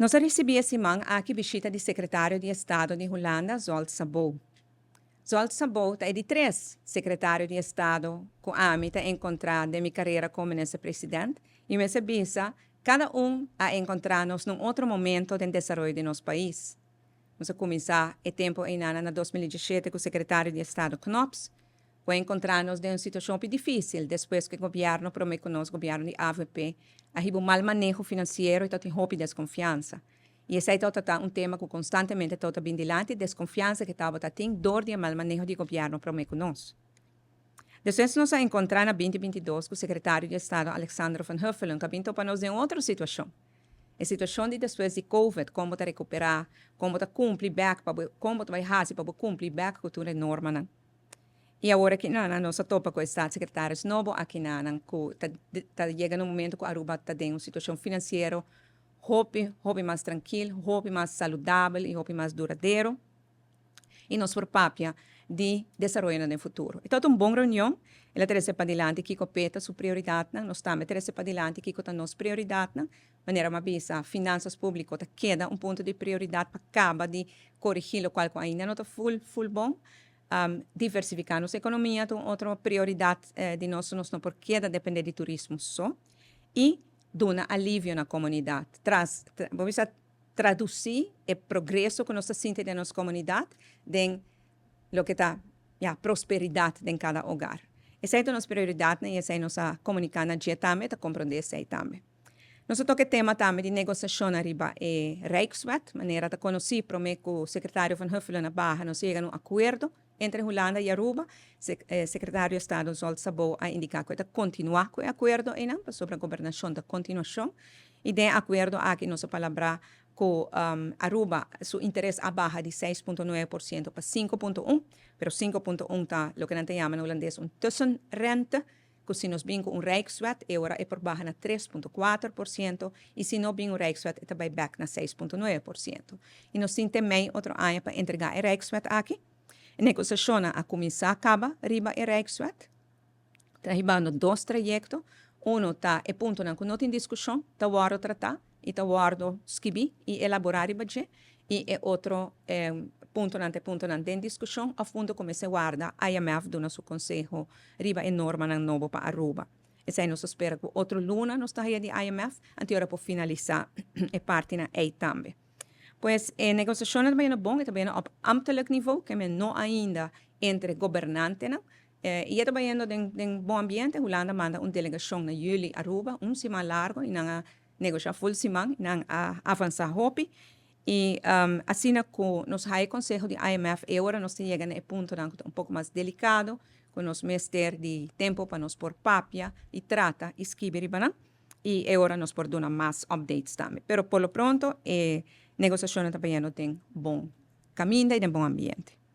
Nos a risibí e siman aki bishita di Sekretario di Estado di Hulanda, Zsolt Szabó. Zsolt Szabó ta e di tres Sekretario di Estado ku ami ta enkontrá den mi karera komo Minister President i mester bisa kada un a enkontrá nos na un otro momento den desaroyo di nos pais. Nos a kuminsá e tempu einana na 2017 ku Sekretario di Estado Knops, ku a enkontrá nos den un situashon hopi difísil despues ku e gobièrnu promé ku nos, gobièrnu di avp, a hiba un mal maneho finansiero i tabatin hopi deskonfiansa. I esei tabata ta un tema ku konstantemente tabata bin dilanti, deskonfiansa ku tabata tin dor di e mal maneho di gobièrnu promé ku nos. Despues nos a enkontrá na 2022 ku Sekretario di Estado Alexandro van Huffelen ku a bin topa nos den un otro situashon. E situashon di despues di covid, kon bo ta rekuperá, kon bo ta kumpli bèk pa bo, kon bo ta bai hasi pa bo kumpli bèk ku tur e normanan. I awor aki nan nos a topa ku e staatssecretaris nobo aki nan ku ta ta yega na un momento ku Aruba ta den un situashon finansiero hopi hopi mas trankil, hopi mas saludabel i hopi mas duradero i nos por papia di desaroyonan den futuro. E tabata un bon reunion, el a trese padilanti kiko p'e ta su prioridatnan, nos tambe trese padilanti kiko ta nos prioridatnan. Manera mi a bisa, finansas públiko ta keda un punto di prioridat pa kaba di korigí lokual ku ainda no ta ful ful bon. Diversifiká nos ekonomia ta un otro prioridat di nos, nos no por keda dependé di turismo so. I duna alivio na komunidat. Tras, bo bisa tradusí e progreso ku nos ta sinti den nos komunidat den loke ta, ya, prosperidat den kada hogar. Esei ta nos prioridatnan i esei nos a komuniká na dje tambe, ta komprondé esei tambe. Nos a toka e tema tambe di negosiashon ariba e Rijkswet, manera ta konosí promé ku Sekretario Van Huffelen a baha nos a yega na un akuerdo entre Hulanda i Aruba. Sekretario di Estado Zsolt Szabó a indiká ku e ta kontinuá ku e akuerdo einan pasobra gobernashon ta kontinuashon i den e akuerdo aki nos a palabrá ku Aruba su interes a baha di 6.9% pa 5.1, pero 5.1 ta loke nan ta yama na hulandes un tussenrente, ku si nos bin ku un Rijkswet e ora e por baha na 3.4% i si no bin un Rijkswet e ta bai bèk na 6.9%. I nos tin te mei otro aña pa entregá e Rijkswet aki. E negosiashonnan a kuminsá kaba riba e Rijkswet. Ta hibando dos trayekto. Uno ta e puntonan ku no tin diskushon ta wòrdu tratá i ta wòrdu skibí i elaborá riba dje i e otro puntonan ta e puntonan den diskushon òf punto ku mester warda IMF duna su konseho riba e normanan nobo pa Aruba. Esei nos ta spera ku otro luna nos ta haya di IMF anto ora por finalisá e partinan ei tambe. Pues e negosiashonnan ta bayendo bon, e ta bayendo op ambtelijk nivo, ke men no ainda entre gobernantenan. I e ta bayendo den bon ambiente. Hulanda manda un delegashon na yüli Aruba un siman largo i nan a negoshá ful siman i nan a avansá hopi. I asina ku nos haya e konseho di IMF e ora nos ta yega na e puntonan ku ta un poko mas delikado, ku nos mester di tempu pa nos por papia i trata i skibi riba nan i e ora nos por duna mas updates tambe. Pero por lo pronto e negosiashonnan ta bayendo den bon kaminda i den bon ambiente.